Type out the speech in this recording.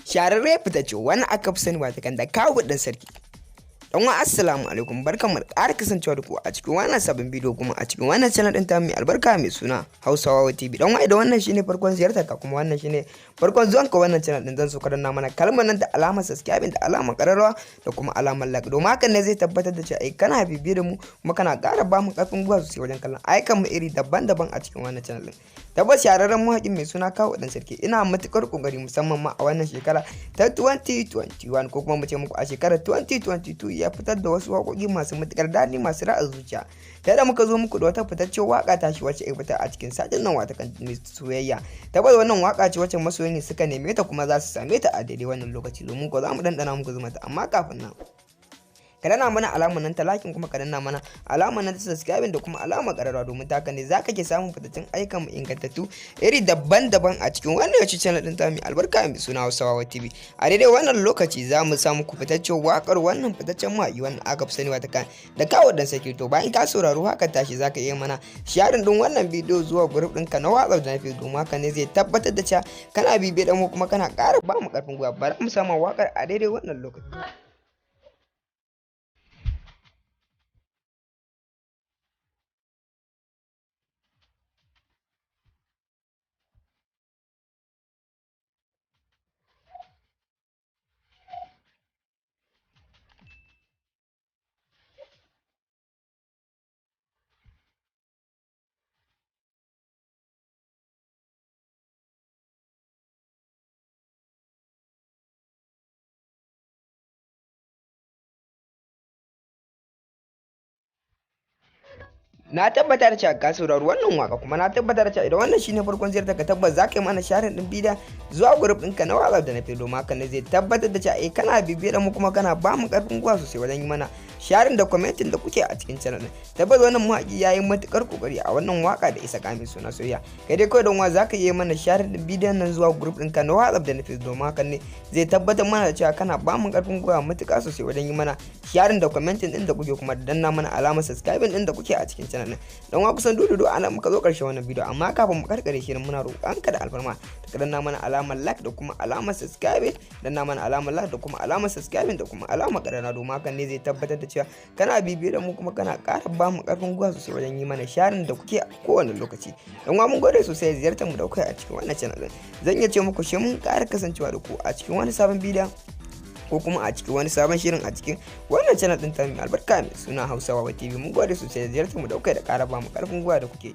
Shahararre fitacce wani aka fi sani watakan da Kawu Ɗan Sarki. Dan wa, assalamu alaikum, barkanmu da ƙara kasancewa da ku a cikin wannan sabon bidiyo, kuma a cikin wannan channel ɗin ta mai albarka mai suna Hausawa TV. Dan wa, idan wannan shine farkon ziyartar ka, kuma wannan shine farkon zuwan ka wannan channel ɗin, zan so ka danna mana kalmar nan da alamar subscribe, da alamar ƙararrawa, da kuma alamar like, domin hakan ne zai tabbatar da cewa ai kana bibiye da mu, kuma kana ƙara ba mu ƙarfin gwiwa sosai wajen kallon ayyukan mu iri daban-daban a cikin wannan channel ɗin. Tabbas shahararren mawaƙin mai suna Kawu Ɗan Sarki ina matuƙar ƙoƙari, musamman ma a wannan shekara ta 2021, ko kuma mu ce muku a shekarar 2022, ya fitar da wasu waƙoƙi masu matuƙar daɗi, masu ratsa zuciya. Ta da muka zo muku da wata fitaccen waƙa tashi wacce ya fita a cikin satin nan, wata kan mai soyayya. Tabbas wannan waƙa ce wacce masoyan suka neme ta, kuma za su same ta a daidai wannan lokaci, domin ko za mu ɗanɗana muku zuma ta. Amma kafin nan, ka danna mana alamar nan ta liking, kuma ka danna mana alamar nan ta subscribing, da kuma alamar ƙararrawa, domin ta ne za ka ke samun fitattun ayyukan mu ingantattu iri daban-daban a cikin wannan yaci channel din ta mai albarka mai suna Hausawa TV. A daidai wannan lokaci za mu samu ku fitaccen waƙar wannan fitaccen mawaƙi wannan aka fi sani wata kan da Kawu Dan Sarki. To, bayan ka sauraro haka tashi, za ka iya mana sharing din wannan bidiyo zuwa group ɗinka na WhatsApp da na Facebook, domin haka ne zai tabbatar da cewa kana bibiye da mu, kuma kana ƙara ba mu ƙarfin gwiwa. Bari mu samu waƙar a daidai wannan lokaci. Na tabbatar da cewa ka saurari wannan waka, kuma na tabbatar da cewa idan wannan shine farkon ziyartar ka, tabbas za ka yi mana sharing din bidiyon zuwa group ɗinka na WhatsApp da na Facebook, domin haka ne zai tabbatar da cewa eh kana bibiyar da mu, kuma kana ba mu karfin gwiwa sosai wajen yi mana sharing da commenting da kuke a cikin channel din. Tabbas wannan mawaki yayi matukar kokari a wannan waka da isa kame suna soyayya. Kai dai kawai don wa za ka yi mana sharing din bidiyon nan zuwa group ɗinka na WhatsApp da na Facebook, domin haka ne zai tabbatar mana da cewa kana ba mu karfin gwiwa matuƙa sosai wajen yi mana sharing da commenting din da kuke, kuma da danna mana alamar subscribing din da kuke a cikin channel din. Don wa, kusan dudu ana muka zo karshen wannan bidiyo, amma kafin mu karkare shirin, muna roƙon ka da alfarma ka danna mana alamar like da kuma alamar subscribing, danna mana alamar like da kuma alamar subscribing, da kuma alamar ƙararrawa, domin hakan ne zai tabbatar da cewa kana bibiye da mu, kuma kana ƙara ba mu ƙarfin gwiwa sosai wajen yi mana sharing da kuke a kowane lokaci. Don wa, mun gode sosai ziyartar mu da kuka a cikin wannan channel din. Zan iya ce muku shi mun ƙara kasancewa da ku a cikin wani sabon bidiyon, ko kuma a cikin wani sabon shirin a cikin wannan channel din ta mai albarka mai suna Hausawa TV. Mun gode sosai ziyartar mu da kuka da ƙara ba mu ƙarfin gwiwa da kuke.